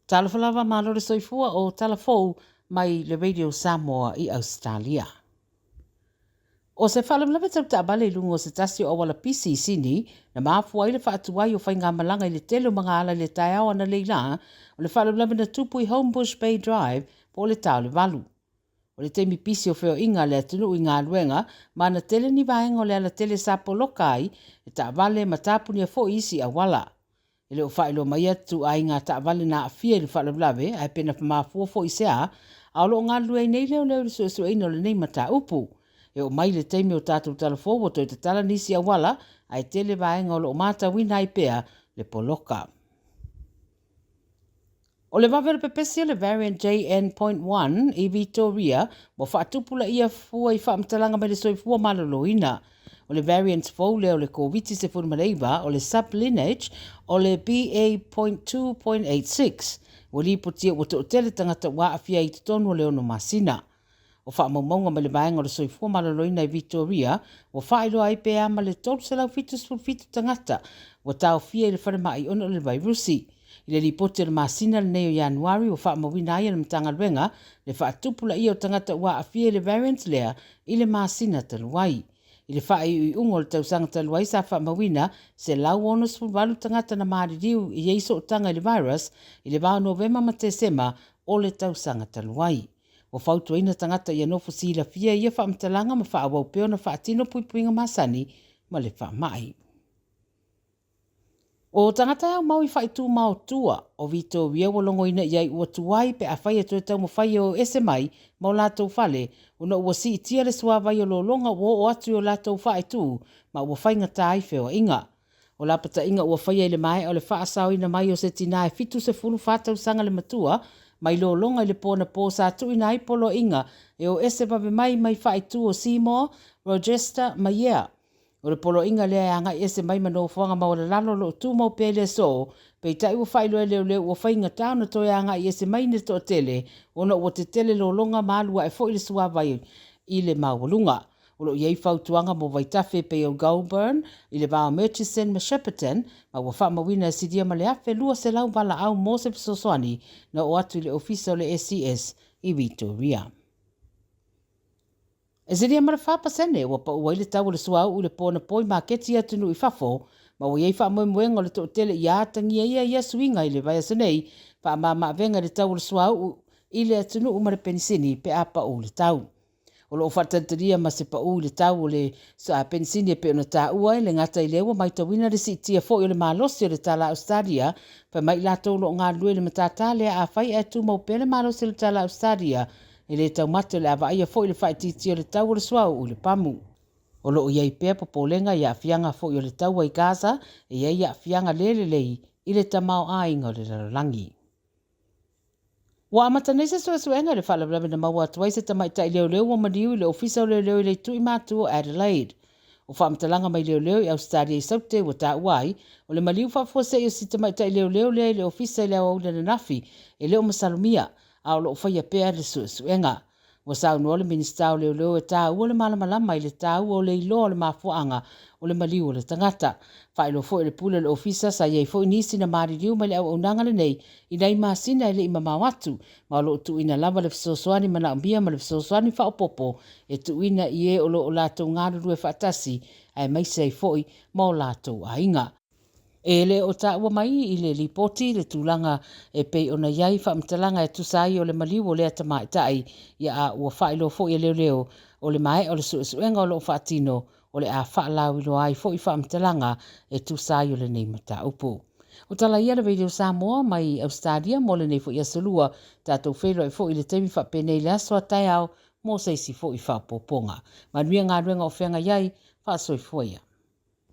Talofa lava, malo le soifua o tala fou mai le Radio Samoa i Ausetalia. O se faalavelave tau taavale i luga o se tasi o auala pisi i Sini, na mafua ai le faatuai o faigamalaga i le tele o magaala i le taeao analeila, o le faalavelave na tupu i Homebush Bay Drive po o le ta o le 8. O le taimi pisi o feoaiga a le atunuu i galuega ma na tele ni vaega o le alatele sa poloka ai e taavale ma tapunia foi isi auala. E le o faailoa mai ituaiga taavale na aafia i le faalavelave ae pe na mafua foi i se a, a o lo o galulue ai nei leoleo i le suesueina o lenei mataupu. E oo mai le taimi o tatou talafou ua toe tatala nisi auala ae tele vaega o lo o matauina ai pea le poloka. O le vave o le pepesi o le variant JN.1 i Vitoria ua faatupulaia fua i faamatalaga mai le soifua maloloina. O le variant fou lea o le Koviti-19 o le sublineage o le BA.2.86 ua lipotia ua toatele tagata ua aafia i totonu o le 6 masina. O faamaumauga mai le vaega o le soifua maloloina i Vitoria ua faailoa ai pe a ma le 377 tagata ua taofia i le falemai ona o le vairusi. I le lipoti o le masina lenei o Ianuari ua faamauina ai e le Matagaluega le faatupulaia o tagata ua aafia i le variant lea i le masina talu ai. I le faaiuiuga o le tausaga talu ai sa faamauina 168 tagata na maliliu i ai sootaga i le virus i le va o Novema ma Tesema o le tausaga talu ai. Ua fautuaina tagata ia nofo silafia i ia faamatalaga ma faaauau pea ona faatino puipuiga masani ma le faamai. O tagata e aumau i faaitumao tua o Vitoria ua logoina i ai ua tuai pe afai e toe taumafai e o ese mai ma o latou fale ona ua siitia le suavai o lologa ua oo atu i o latou faaitu ma ua faigata ai feoaiga. O lapataiga ua faia i le maea o le faasaoina mai o se tinā e 74 tausaga le matua mai lologa i le po anapo sa tuuina ai poloaiga e o ese vave mai mai faaitu o Seymour, Rochester ma Yea. O le poloaiga lea e agai ese mai ma nofoaga maualalalo o lo o tumau pea i le aso, peitai ua faailoa e leoleo ua faigata ona toe agai ese mai le toatele ona ua tetele lologa ma alu ae foi le suavai i le maualuga. O lo o i ai fautuaga mo vaitafe e pei o Goulburn i le va o Murchison ma Shepparton ma ua faamauina e silia ma le 1,200 valaau mo se fesoasoani na oo atu i le ofisa o le SES i Vitoria. E silia ma le 4% ua pau ai le tau o le suauu i le po anapo i maketi i atunuu i fafo ma ua i ai faamoemoega o le toatele ia atagia ia ia suiga i le vaiaso nei faamamaavega i le tau o le suauu i le atunuu ma le penisini pe a pau le tau. O lo o faatalitalia ma se pau i le tau o le penisini e pei ona taua e le gata i lea ua matauina le siitia foi o le malosi o le tala Australia fai mai i latou o lo o galulue i le matata lea afai ae tumau pea le malosi o le tala Australia e le taumate o le a vaaia foi le faaitiitia o le tau o le suauu i le pamu. O lo o i ai pea popolega i aafiaga foi o le taua i Gaza e i ai aafiaga le lelei i le tamaoaiga o le lalolagi. Ua amata nei se suesuega i le faalavelave na maua atu ai se tamaitai leoleo ua maliu i le Ofisa o Leoleo i le Itu i Matu o Adelaide. O faamatalaga mai leoleo i Ausetalia i Saute ua taua ai, o le maliu faafuasei o si tamaitai leoleo lea i le ofisa i le aoauli ananafi e le o masalomia, a o lo o faia pea le suesuega. Ua saunoa le Minisita o Leoleo e taua le malamalama i le taua o le iloa o le mafuaaga o le maliu o le tagata. Faailoa foi e le pule o le ofisa sa i ai foi nisi na maliliu mai le auaunaga lenei i nai masina e le i mamao atu, ma o lo o tuuina lava le fesoasoani manaomia ma le fesoasoani faaopoopo e tuuina i e o lo o latou galulue faatasi aemaise ai foi ma o latou aiga. E le o taua mai i le lipoti le tulaga e pei ona i ai faamatalaga e tusa ai o le maliu o lea tamaitai, ia a ua faailoa foi e leoleo o le maea o le suesuega o lo o faatino o le a faalauiloa ai foi faamatalaga e tusa ai o lenei mataupu. O tala ia le Radio Samoa mai Ausetalia mo lenei foi aso lua, tatou feiloai foi i le taimi faapenei le aso a taeao mo se isi foi faaopoopoga. Manuia galuega o feagai ai, faasoifua ia.